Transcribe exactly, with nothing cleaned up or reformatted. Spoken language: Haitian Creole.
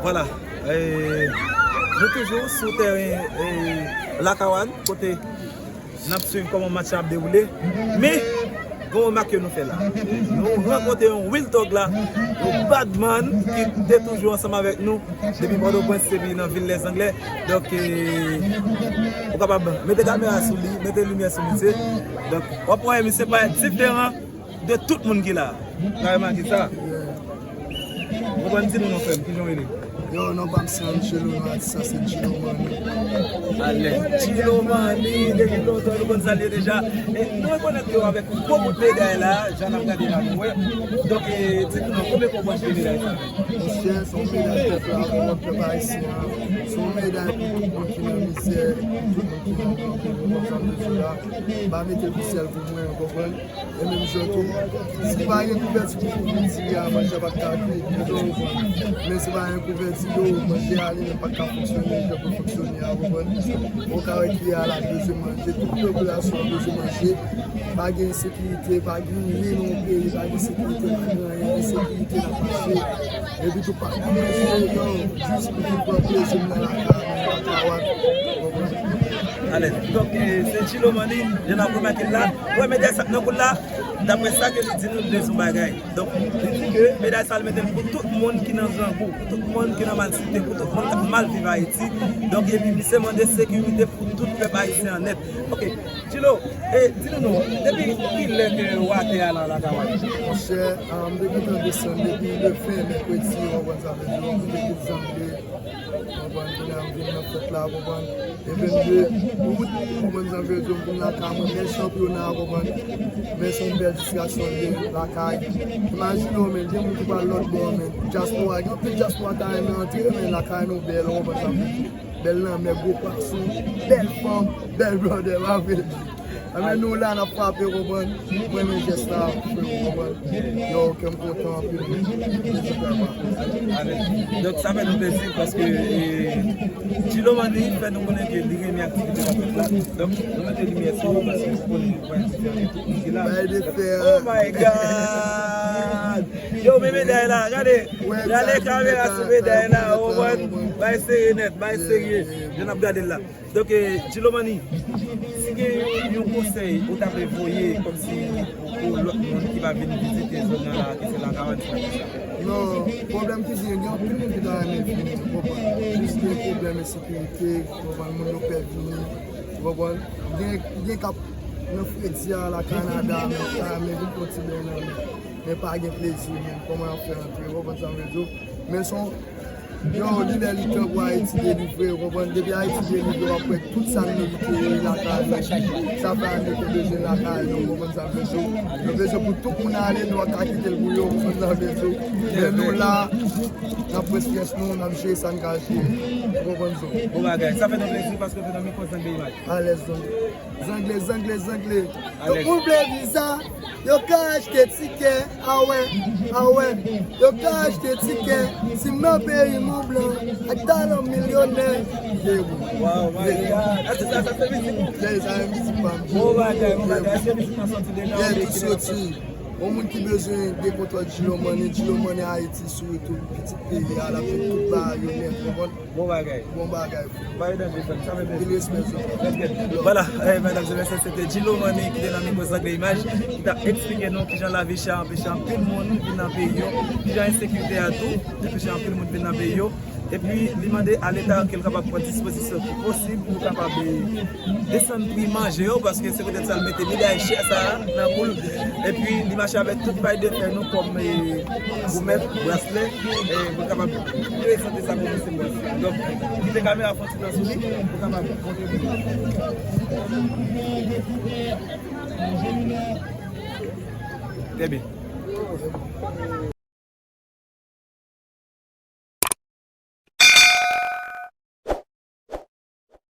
Vwala, eh, nou toujou sou teren, eh, Lakawan, kote n ap swiv kòman match la ap dewoule. Men, gen yon remak ke nou fè la. Nou rankontre yon real thug la, yon bad man ki te toujou ansanm avèk nou depi Pòtoprens epi nan vil Lèzanglè. Donk, eh, ou kapab mete kamera sou li, mete limyè sou misye. Donk, w ap wè misye parèt diferan de tout moun ki la. Ou ka remake sa? Ou konn di nou non frè m, kijan w rele? Yo, non pa m se Angelo, non atis la se Gilomani. Alèz. Gilomani, depi lontan nou konn sa l ye deja. E nou rekonèt ke w avèk yon gwo bout meday la, jan n ap gade la nou wè. Donk, e, di nou non, konbyen fwa w branche meday sa? Monchè, se yon meday pèp la, pèp ayisyen an. Se yon meday pou tout moun ki nan mizè, tout moun ki nan gran pwoblèm, sa m bezwen la. Pa mete l pou sèl pou mwen, w konprann? E menm jan tou, si pa gen kouvèti pou kouvèti a, manje a pa t ka kwit, ou konprann. Men si pa gen kouvèti yo, manje a li menm pa t ka fonksyone jan pou l fonksyone a, ou konprann. Ou ka wè kiyè a la bezwen manje, tout popilasyon an bezwen manje. Pa gen ensekirite, pa gen anyen nan yon peyi, pa gen sekirite, pa gen anyen, ensekirite n ap mache. Epi tou pa gen manje, yo, jis pou vin pran plezi m nan lakay mwen, lakay w, ou konprann. Alèz. Donk, eh, se Gilomani, jan n ap remake l la. Wè, meday sa k nan kou l la, daprè sa ke li di nou, li bezwen yon bagay. Donk, li di ke meday sa l mete l pou tout moun ki nan grangou, pou tout moun ki nan malsite, pou tout moun k ap mal viv Ayiti. Donk, epi misye mande sekirite pou tout pèp ayisyen an nèt. Ok, Gilo, e, di nou non, depi kilè ke w atè a la, Lakawan? Monchè, ah, m te gentan desann depi le ven mèkredi, w konprann sa vle di, m te vin Zangle, w konprann, kounye a m vin nan fèt la, w konprann. E vennde out, w konprann sa vle di, m vin lakay mwen, men chanpyona, w konprann. Men se yon bèl distraksyon li ye lakay. Imajine w, men, gen moun ki pral lòt bò, men, dyaspora, gen anpil dyaspora ta renmen antre, men lakay nou bèl, w konprann sa vle di. Bèl lanmè, gwo pwason, bèl fanm, bèl brother, pa vre. Anben, nou la, n ap frape, w konprann? Mwen renmen jès la, frè, w konprann? Yo, kè m kontan anpil, wi. Plezi frè mwen. Alèz. Donk, sa fè nou plezi paske, eh, Gilomani fè nou konnen ke li renmen aktivite n ap fè la. Donk, nou mete limyè sou ou paske nou konnen nou pral diferan de tout moun ki la. Bay de fè. Oh my God! Yo, men meday la, gade! Gade kamera sou meday la, w konprann? Bay serye nèt, bay serye. Jan n ap gade l la. Donk, eh, Gilomani, si gen yon, yon konsèy ou ta vle voye kòmsi pou, pou lòt moun ki pa vin vizite zòn nan la, ke se Lakawan, se pa konsa? Non, pwoblèm ki gen, gen anpil moun ki ta renmen vini, w konprann? Jis gen pwoblèm ensekirite, w konprann? Moun yo pè vini, w konprann? Gen, gen k ap nan fredi a, la Kanada, men yo ta renmen vin pran ti beny nan men. Men pa gen plezi, men kòman y ap fè antre, w konprann sa m vle di w? Men se yon Yo, li lè li tan pou Ayiti delivre, w konprann? Depi Ayiti delivre, w ap wè tout sa n merite yo, e lakay nou. Sa fè ane ke bezwen lakay nou, w konprann sa m vle di w? Nou bezwen pou tout moun ale, nou pa ka kite l pou yo, w konprann sa m vle di w? Men nou la, n ap pran pyès nou, n ap jere sa n ka jere. W konprann sa? Bon bagay. Sa fè nou plezi paske w te nan mikwo Zangle Imaj. Alèz, Zangle. Zangle, Zangle, Zangle. Yo ouvle viza, yo ka achte tikè, awè, awè. Yo ka achte tikè, si m nan peyi mwen blan, ak talan milyonè. Yeah, bro. Wow, my God. Atis sa, sa se mizik ou? Yeah, sa se mizik pa m. Bon bagay, bon bagay. Èske mizik lan soti deja? Yeah, oubyen li soti. Yon moun ki bezwen dekontwòl Gilomani, Gilomani Ayiti sou YouTube, pitit peyi a, l ap jwenn tout bagay yo nèt, w konprann? Bon bagay. Bon bagay. Pa gen danje, frè m, sa fè plezi. Anpil respè, frè m. Let's get it. Vwala, eh, medam e mesye, se te Gilomani ki te nan mikwo Zangle Imaj, ki t ap eksplike nou kijan lavi chè a anpeche anpil moun vin nan peyi yo, kijan ensekirite a tou anpeche anpil moun vin nan peyi yo. Epi, li mande a Leta ke l kapab pran dispozisyon ki posib pou kapab, eh, desann pri manje yo, paske se poutèt sa l mete meday chè sa a nan kou l. Epi, li mache avèk tout bay de fè nou kòm, eh, goumèt, braslè, eh, pou l kapab prezante sa pou mesye mwen. Donk, kite kamera fè yon ti tan sou li, pou kapab montre nou. Trè byen.